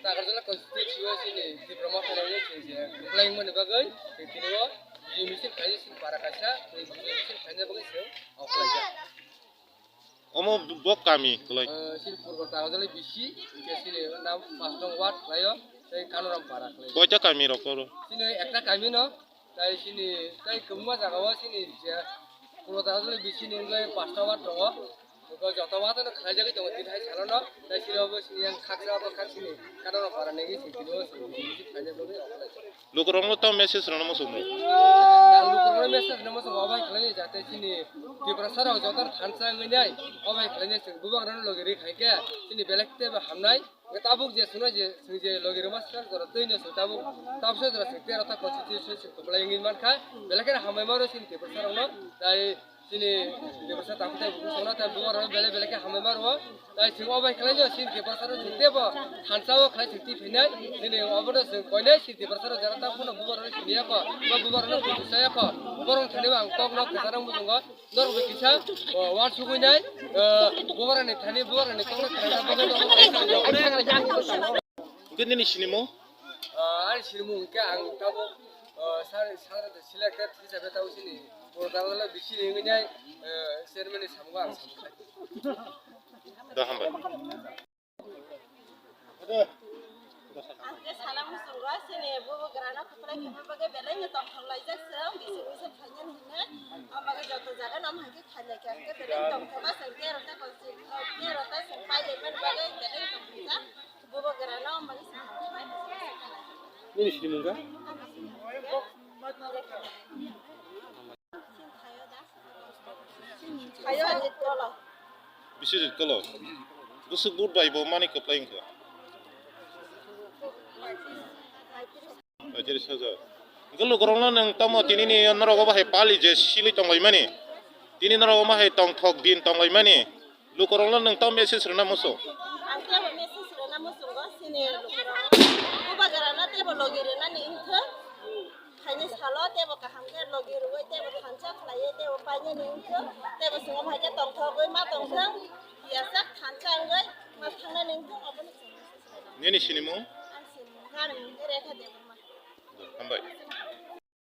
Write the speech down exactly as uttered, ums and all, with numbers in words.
Agartala constituency o chini Tipra Motha ni chwng je kwplai wngmani bagwi chwng tini o video misil khainai chini para kaisa, tei video misil khaina bagwi chwng o khlaijak. Omo bo kami kwlai. Eh, chini Purbo Tagodali bisi, hingke chini nam pas nong ward khlaio, tei Kanoram para khlaio. Koita kami rok oro? Chini ekta kami no, tai chini, tai kwbangma jaga o chini je Purbo Tagodali bisi ni wngkhe pasta ward tongo. Joto ward no khlaijagwi tongo, tini hai salo no, tai chini obo chini yang khaksa obo khak chini Kanoram para negi chini o chini khlaijak bagwi. Lukurokno tamo message rwna muchungo? Ang lukurokno message rwna muchungo, obo hai khlai jate chini Tiprasa rok joto thansa wngwi nai, obo hai khlai nai chwng bubagrano logi rwi khai khe chini belai teibo hamnai. Tabuk je chwngno je chwng je logi rwma swkang jora twi no chwng tabuk tabuksa jora chwng tero ta constitution chwng kwplai wngwi mankha, belai kheno hambai maro chini Tiprasa rokno. Tai Chini Tiprasa takhuk tai bukhuk songna tai bubagrano belai belai khe hambai ma rwo. Tai chwng o bai khlai no chini Tiprasa rok chwng teibo thansa o khlai chwng twi phainai. Nini obono chwng koinai chini Tiprasa rok jara ta phano bubagrano siniya kho, ba bubagrano buji saya kho. Borok thani ang kok no kwcharo muchungo. Norok bai kisa, o, uansugui nai, o, bubagrani thani bubagrani kok no khwlai bagwi no. Hwnkhe nini sinimung? Ah, ani sinimung hwnkhe ang tabuk, ah, sar-, sar-, selected hisabe tabuk chini Purbo Tagodala bisi ni wngwi nai, eh, chairman ni samungo ang samung khlai. Da, hambai. Ang khe sana muchungo, chini bubagrano kwplai khaima bagwi belai no tongthok laijak chwng, bisi bisi khainani hinwi, ang bagwi joto jaga no ang hai khe khailai kha, ang khe belai tongthok, aswk tero ta konsik, tero ta chwng pailai mani bagwi belai tongthok jak. Nini sinimung kha? Biswajit Kolok. Bwswk vote bai bo mani kwplai wngkha? Paitris hajar. Hwnkhe lukurokno nwng tamo tini ni norok obo hai pali je silwi tonglaimani? Tini norok omo hai tongthok din tonglaimani? Lukurokno nwng tamo message rwna muchung? Ang teibo message rwna muchungo, chini lukurok bubagrano teibo logi rwnani wngthok. Khaini salo teibo kaham khe logi rwui, teibo thansa khlaiwi, teibo painani wngthok, teibo chwng omo hai khe tongthogwi ma tongthok, yasak thansa wngwi ma thangnani wngthok, aboni chwng message rwna. Nini sinimung? Ang sinimung, ani mung khe Rekha Debbarma.